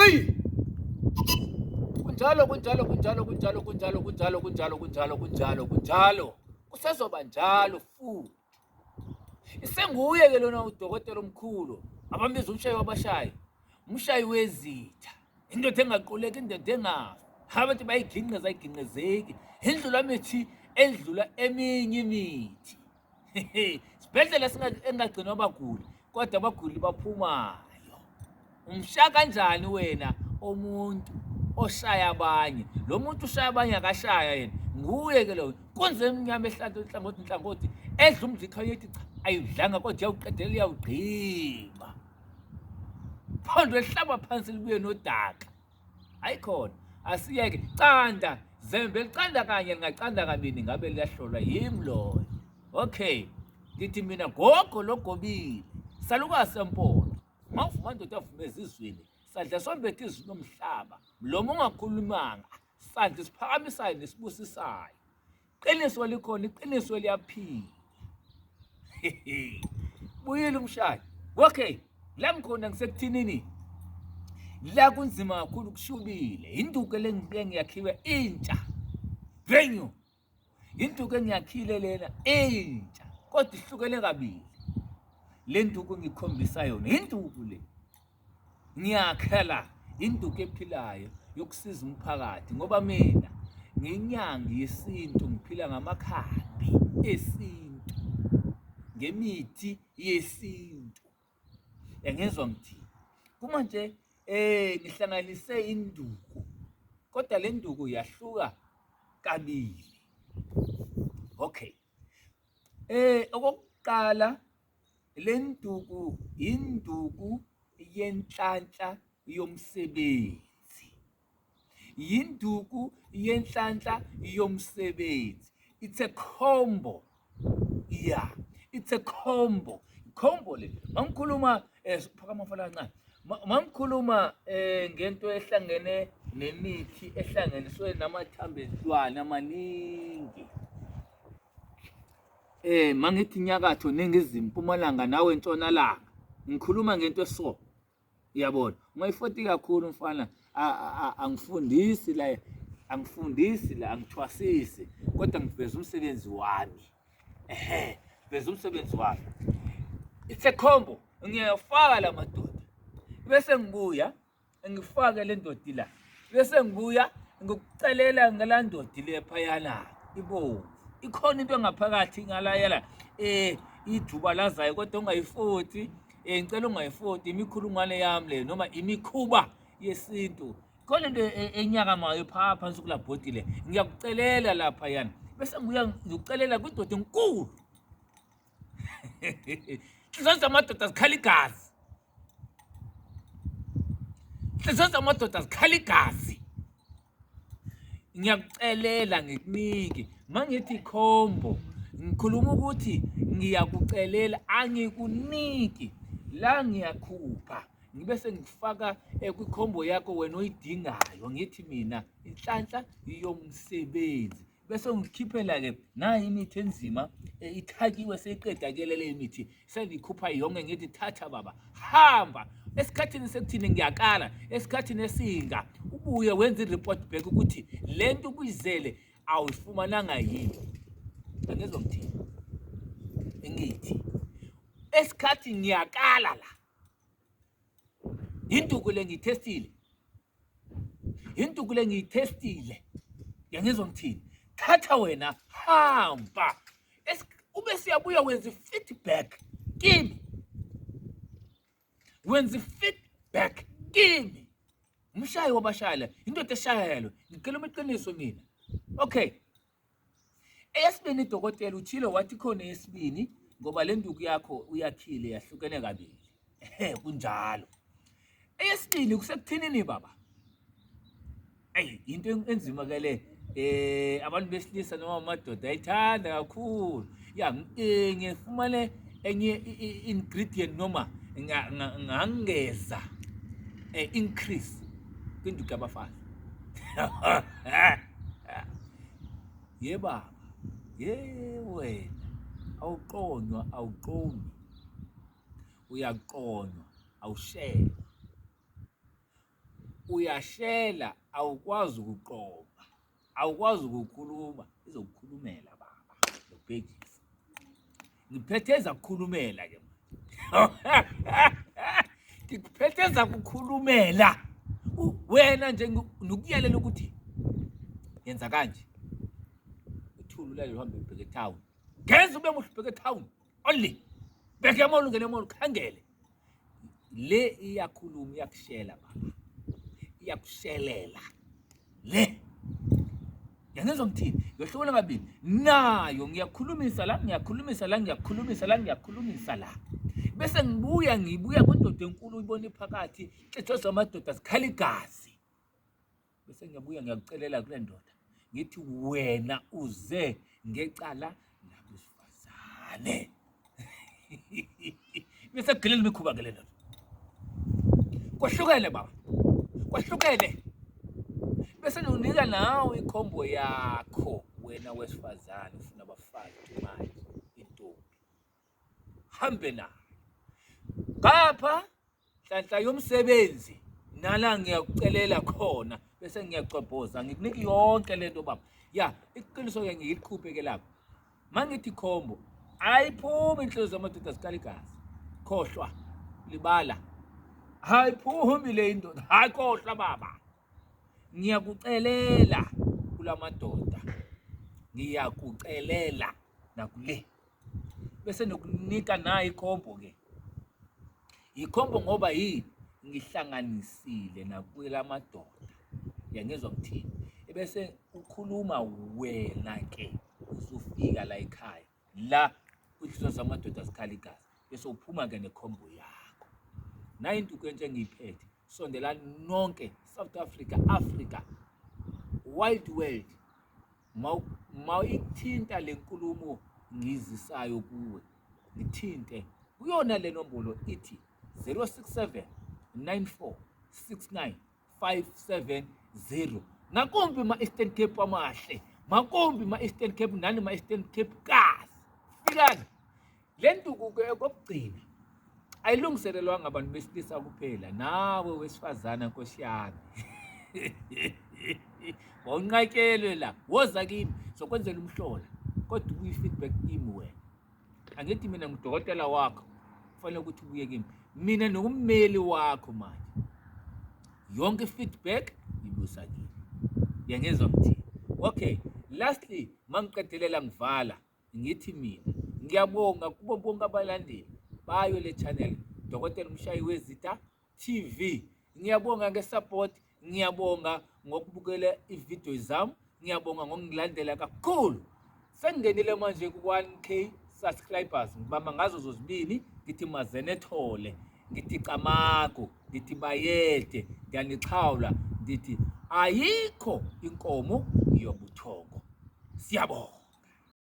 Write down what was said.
Hey! Kunjalo, kunjalo, kunjalo, kunjalo, kunjalo, kunjalo, kunjalo, kunjalo, kunjalo, kunjalo. Kusezoba njalo futhi. Isenguye ke lona udokotela omkhulu abambiza umshayi wabashayi, umshayi wezitha. Indoda engaquleki, indoda engafi. Abantu bayiginqe zayiginqezeki. Indlula mithi edlula eminye imithi. Sibhedlela engagcinwa abaguli kodwa abaguli baphumayo. Umshaya kanjani wena umuntu oshaya abanye? Lo muntu ushaya abanye akashaya yena. Nguye ke loyo. Kunze emnyama ehlanto inhlangothi inhlangothi edla umdlikhanya ethi cha ayidlanga kodwa iyawuqedela iyawugqiba. Phondo ehlaba phansi libuye nodaka. Hayi khona asiyeke canda zembe licanda kanye lingacanda kabini ngabe liyahlolwa yimi loyo. Okay ngithi mina gogo logobile salukazi sempondo mawuvuma ndoda avume ezizweni sadla sombethe izwi lomhlaba mlomo ungakhulumanga sandla isiphakamisayo nesibusisayo Qiniso likhona, iqiniso liyaphila. Buyile umshayi. Okay, la ngikhona ngisekuthinini. La kunzima kakhulu kushubile. Induku lengiyakhiwe intsha. Brand new. Induku engiyakhile lena intsha kodwa ihlukene kabili. Le nduku ngikhombisa yona induku le. Ngiyakha la induku ephilayo yokusiza umphakathi ngoba mina nginyangi yesintu ngiphila ngamakhambi esintu ngemithi yesintu. Yangizwa ngithini? Kumanje ngihlanganise induku kodwa le nduku yahluka kabili. Okay. Okokuqala Le nduku yinduku yenhlanhla yomsebenzi. Yinduku yenhlanhla yomsebenzi. It's a combo. Yeah, it's a combo. Combo le. Mangikhuluma phakama mfana kancane. Mangikhuluma ngento ehlangene nemithi ehlanganiswe namathambo ezilwane amaningi. Mangithi nyakatho ningizimu mpumalanga nawe ntshonalanga ngikhuluma ngento eso uyabona ungayifoti kakhulu mfana angifundisi la angifundisi la angithwasisi kodwa ngiveza umsebenzi wami ehe veza umsebenzi wami it's a combo ngiyafaka la madoda bese ngibuya ngifake le ndodi la bese ngibuya ngikucelela ngala ndodi le phayana ibomvu ikhona into engaphakathi ngalayela ijuba lazayo kodwa ungayifuthi ngicela ungayifuthi imikhulungwane yami le noma imikhuba yesintu khona into enyakamayo phaa phansi kula bhodi le ngiyakucelela lapha yana bese ngibuya ngikucelela kwindoda enkulu Nhliziyo zamadoda zikhala igazi. Nhliziyo zamadoda zikhala igazi. Ngiyakucelela ngikunike. Mangithi khombo ngikhuluma ukuthi ngiyakucelela angikuniki. La ngiyakhupha ngibe sengifaka kwikhombo yakho wena oyidingayo ngithi mina inhlanhla yomsebenzi. Bese ngikhiphela-ke nayi imithi enzima ithakiwe seyiqedakele le mithi sengikhupha yonke ngithi thatha baba hamba esikhathini sekuthini ngiyakala esikhathini esinga ubuye wenze i-report back ukuthi le nto ubuyizele awuyifumananga yini. Angizwa ngithini ngithi esikhathi ngiyakala la induku le ngiyithestile Induku le ngiyithestile. Ngiyangizwa ngithini? Thatha wena hamba. Ube siyabuya wenza i-feedback kimi. Wenza i-feedback kimi. Umshayi wabashayela, indoda eshayelwe. Ngikhuluma iqiniso mina. Okay. Eyesibini dokotela utshilo wathi khona eyesibini ngoba le nduku yakho uyakhile yahlukene kabili. Ehe kunjalo. Eyesibini kusekuthinini baba? Eyi into enzima ke le abantu besilisa noma amadoda ayithanda kakhulu. Ya ngifumane enye ingredient noma ngangeza increase kwinduku yabafazi. Ye baba, ye wena, awuqonywa awuqomi, uyaqonywa awushelwa. Uyashela, awukwazi ukuqoma, awukwazi ukukhuluma, izokukhulumela baba lobhekisa. Ngiphethe ezakukhulumela ke manje. Ngikuphethe ezakukhulumela. Wena nje ngikuyalela ukuthi yenza kanje. Uthule ulale uhambe ubheke etown. Geza ube muhle ubheke etown. Only. Bheke emall ungene emall khangele. Le iyakhuluma iyakushela baba. Iyakushelela. Le. Yangizwa ngithini? Ngehlukana kabili. Nayo ngiyakhulumisa la, ngiyakhulumisa la, ngiyakhulumisa la, ngiyakhulumisa la. Bese ngibuya ngibuya kwindoda enkulu uyibona iphakathi, inhliziyo zamadoda zikhala igazi. Bese ngiyabuya ngiyakucelela kule ndoda ngithi wena uze ngecala labesifazane. Bese kugilela imikhuba ke le ndoda. Kwahlukene baba, kwahlukene. Bese nginika nawe ikhombo yakho wena wesifazane ufuna abafazi manje intombi hambe nayo ngapha nhlanhla yomsebenzi nala ngiyakucelela khona bese ngiyacobhoza ngikunika yonke lento baba. Ya, iqiniso ke ngilikhuphe ke lapho. Mangithi khombo ayiphumi inhliziyo zamadoda zikhala igazi. Khohlwa libala. Ayiphumi le indoda. Hayi khohlwa baba. Ngiyakucelela kulamadoda. Ngiyakucelela nakule. Bese nokunika nayo ikhombo ke. Yikhombo ngoba yini? Ngihlanganisile nakwelamadoda. Uyangizwa ngithini? Ebese ukhuluma wena ke usufika la ekhaya la kwinhliziyo zamadoda zikhala igazi bese uphuma ke nekhombo yakho. Nayi induku entsha engiyiphethe. Sondelani nonke South Africa, Africa, wild world. Mawuyithinta le nkulumo ngizisayo kuwe ngithinte kuyona le nombolo ithi 067 94 69 570. Ngakumbi ma-Eastern Cape amahle, makumbi ma-Eastern Cape nani ma-Eastern Cape kazi fikani. Le nduku-ke okokugcina ayilungiselelwanga abantu besilisa kuphela, nawe wesifazane nkosi yami wawunqatshelwe la, woza kimi sokwenzela umhlola, kodwa ubuye i-feedback kimi wena. Angithi mina ngudokotela wakho, kufanele ukuthi ubuye kimi, mina nokummeli wakho manje. Yonke i-feedback ibusa kimi. Uyangizwa ngithini? Okay, lastly mangiqedelela ngivala ngithi mina ngiyabonga kubo bonke abalandeli bayo le channel Dokotela Umshayi Wezitha TV. Ngiyabonga nge-support, ngiyabonga ngokubukela i-video zami, ngiyabonga ngokungilandela kakhulu. Sengingenile manje ku-1K subscribers, ngibamba ngazo zozibini, ngithi mazenethole, ngithi camagu, ngithi bayede, ngiyanixhawula, ngithi ayikho inkomo yobuthongo. Siyabonga.